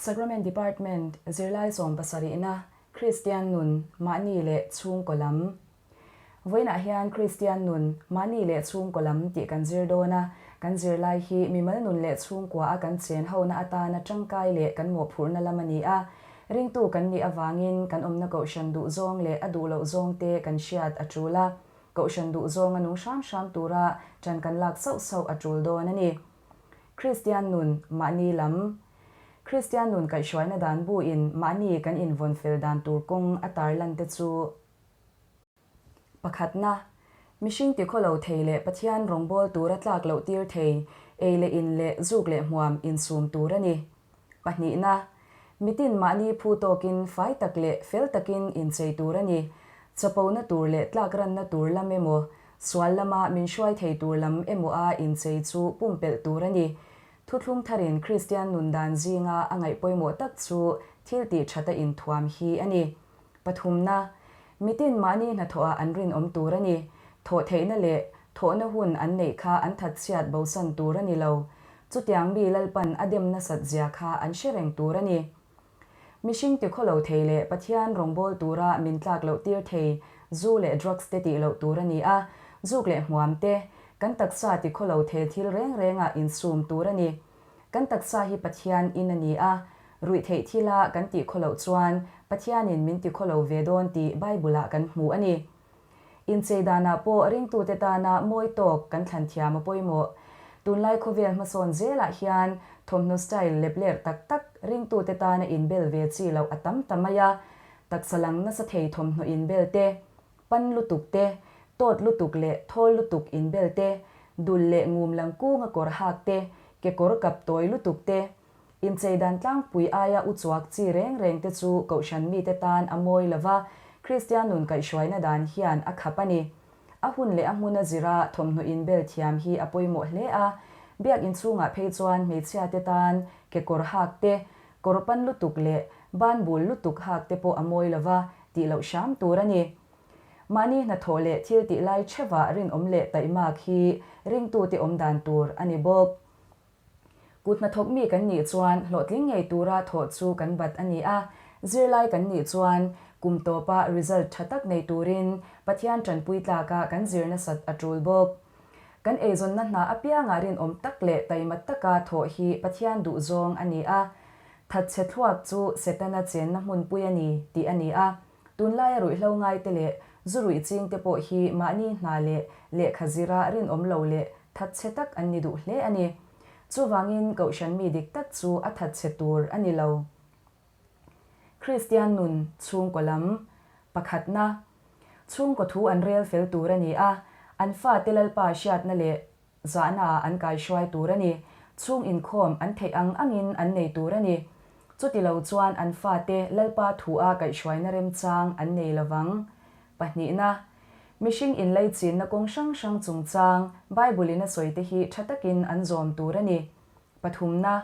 Sacrament Department, Zirlai sawmpasarihna, Kristian nun, mahni leh chhungkaw lam. Vawiinah hian Kristian nun, mahni leh chhungkaw lam tih kan zir dawn a, kan zirlai hi mimal nun leh chhungkua a kan chen hona atana tangkai leh kan mawhphurhna lam a ni a. Ringtu kan nih avangin kan awmna kohhran duh zawng leh a duh loh zawng te kan hriat a tul a, kohhran duh zawnga nung hram hram tura ṭan kan lak sauh sauh a tul dawn a ni. Kristian nun, mahni lam. Kristian nun kaihhruaina dan buin mahni kan invawn fel dan tur kawng a tarlan te chu. Pakhatna, mihring tikhaw lo thei leh Pathian rawngbâwl tura tlâk loh tir thei, ei leh in leh zûk leh hmuam insûm tur a ni. Pahnihna, mitin mahni phu tâwkin fai tak leh fel takin inchei tur a ni. Chapona tur leh tlâk ranna tur lam emaw, sual lama min hruai thei tur lam emaw a inchei chu pumpelh tur a ni. Thuthlung tharin Kristian nun dan zinga a ngaih pawimawh tak chu thil tih ṭhata inthuam hi a ni. Pathumna, mitin mahni hnathawhah an rinawm tur a ni. Thawh theihna leh thawhna hun an neih kha an thatchhiat bosan tur a ni lo. Chutiang mi Lalpan a dem nasat zia kha an hre reng tur a ni. Mihring tikhaw lo thei leh Pathian rawngbâwl tura min tlâk loh tir thei zu leh drugs te tih loh tur a ni a, zûk leh hmuam te, kan taksa tikhaw lo thei thil reng rengah insûm tur a ni. Kan taksa hi Pathian in a ni a, ruih theih thila kan tih khaw loh chuan Pathianin min ti khaw lo ve dawn tih Bible-ah kan hmu a ni. Inchei danah pawh ringtute tana mawi tawk kan thlan thiam a pawimawh. Tunlai khawvel hmasawn zelah hian thawmhnaw style leplerh tak tak ringtute tana inbel ve chi loh a tam ta mai a, taksa lang nasa thei thawmhnaw inbel te, Pan lutuk te, tawt lutuk leh thawl lutuk inbel te, dul leh ngum lang kunga kawr hak te, kekawr kap tawi lutuk te, inchei dan tlangpui aia u chuak chi reng reng te chu kohhran mite tan a mawi lo va, Kristian nun kaihhruaina dan hian a khap a ni. A hun leh a hmuna zira thawmhnaw inbel thiam hi a pawimawh hle a, biak inchhungah phei chuan hmeichhia te tan kekawr hak te, kawr pan lutuk leh ban bul lutuk hak te pawh a mawi lo va, tih loh hram tur a ni. Mahni hnathawh leh thil tih lai theuhah rinawm leh taihmak hi ringtute awm dan tur a ni bawk. Kut hnathawk mi kan nih chuan hlawhtling ngei tura thawh chu kan bat a ni a, zirlai kan nih chuan kum tawpa result tha tak nei turin Pathian tanpui tlaka kan zir nasat a tul bawk. Kan eizawnna hna apiangah rinawm tak leh taima taka thawh hi Pathian duhzawng a ni a, Thatchhe thluak chu Setana chenna hmunpui a ni tih a ni a, tunlaia ruihhlo ngaite leh zu ruih chingte pawh hi mahni hna leh lehkha zira rinawm lo leh thatchhe tak an ni duh hle a ni. Chuvangin Kohhran mi dik tak chu a thatchhe tur a ni lo. Kristian nun chhungkaw lam pakhatna, chhungkaw thu an rel fel tur a ni a, an fate Lalpa hriatna leh Zahnaah an kaihruai tur a ni. Chhung inkhawm an theih ang angin an nei tur a ni. Chuti lo chuan an fate Lalpa thua kaihhruaina remchang an nei lo vang. Pahnihna, mihring inleichinna kawng hrang hrang chungchang Bible-in a sawite hi tha takin an zawm tur a ni. Pathumna,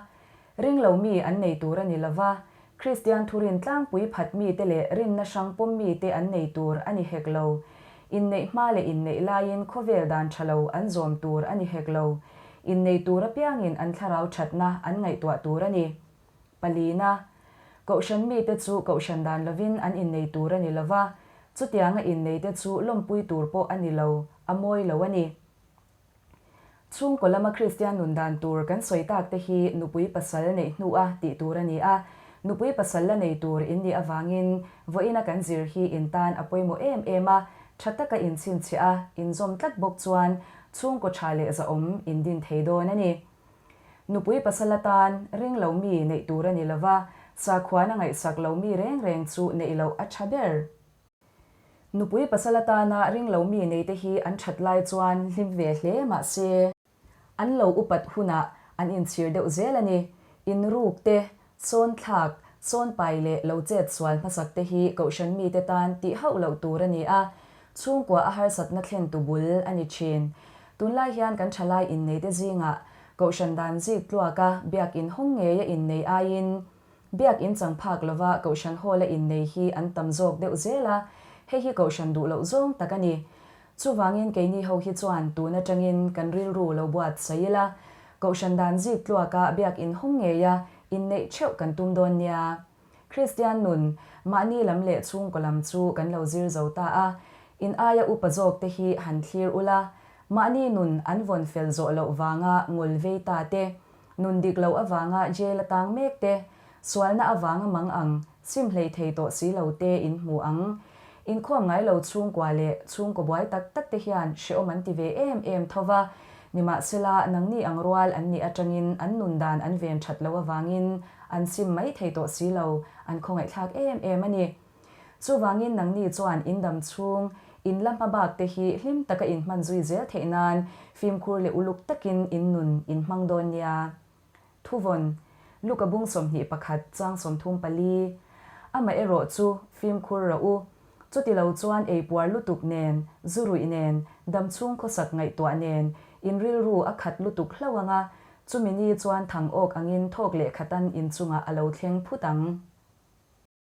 ring lo mi an nei tur a ni lo va, Kristian thurin tlangpui phat mite leh rinna hrang pawm mite an nei tur a ni hek lo. Inneih hma leh inneih laiin khawvel dan tha lo an zawm tur a ni hek lo. Innei tur apiangin an thlarau thatna an ngaihtuah tur a ni. Palina, Kohhran mite chu kohhran dan lovin an innei tur a ni lo va, chutianga inneite chu lawmpui tur pawh a ni lo, a mawi lo a ni. Chhungkaw lama Kristian nun dan tur kan sawi tak te hi nupui pasal neih hnu a tih tur a ni a, nupui pasal la nei tur in nih avangin vawiina kan zir hi in tan a pawimawh em em a, tha taka inchhinchhiah a, inzawm tlat bawk chuan chhungkaw tha leh zahawm in din thei dawn a ni. Nupui pasal atan ring lo mi neih tur a ni lova, sakhuana ngaihsak lo mi reng reng chu neih loh a tha ber. Nupui pasal atana ring lo mi neite hi an that lai chuan hlim ve hle mah se, an lo upat hunah an inchhir deuh zel a ni. Inruk te, sawn thlak, sawn pai leh lo chet sual hmasak te hi kohhran mite tan tih hauh loh tur a ni a, chhungkua a harsatna thlen tu bul a ni thin. Tunlai hian kan thalai inneite zingah kohhran dan zik tluaka biakin hawng ngeia innei aiin Biak in chang phak lova Kohhran Hall-a innei hi an tam zawk deuh zel a, hei hi Kohhran duh loh zawng tak a ni. Chuvangin keini ho hi chuan tun atangin kan rilru lo buatsaih ila, Kohhran dan zik tluaka biak in hawng ngeia Inneih theuh kan tum dawn nia. Kristian nun, mahni lam leh chhungkaw lam chu kan lo zir zo ta a, in aia upa zawk te hi han thlir ula, mahni nun an vawn fel zawh loh vanga ngawl vei ta te, nun dik loh avanga jail a tang mek te, sualna avanga mang ang sim hlei thei tawh si lo te in hmu ang. Inkhawm ngai lo chhungkua leh chhungkaw buai tak tak te hian hrehawm an ti ve em em tho va, nimahsela nangni ang rual an nih atangin an nun dan an ven that loh avangin an sim mai thei tawh si lo, an khawngaihthlak em em a ni. Chuvangin nangni chuan in dam chhung, in la hma bak te hi hlim taka in hman zui zel theih nan fimkhur leh uluk takin in nun in hmang dawn nia. Thuvawn, Luka bung 21 chang 34, Amah erawh chu fimkhur rawh u. Chuti lo chuan ei puar lutuk nen, zu ruih nen, dam chhung khawsak ngaihtuah nen, in rilru a khat lutuk hlauh ang a, chumi ni chuan thang awk angin thawk leh khatan inchungah a lo thleng phut ang.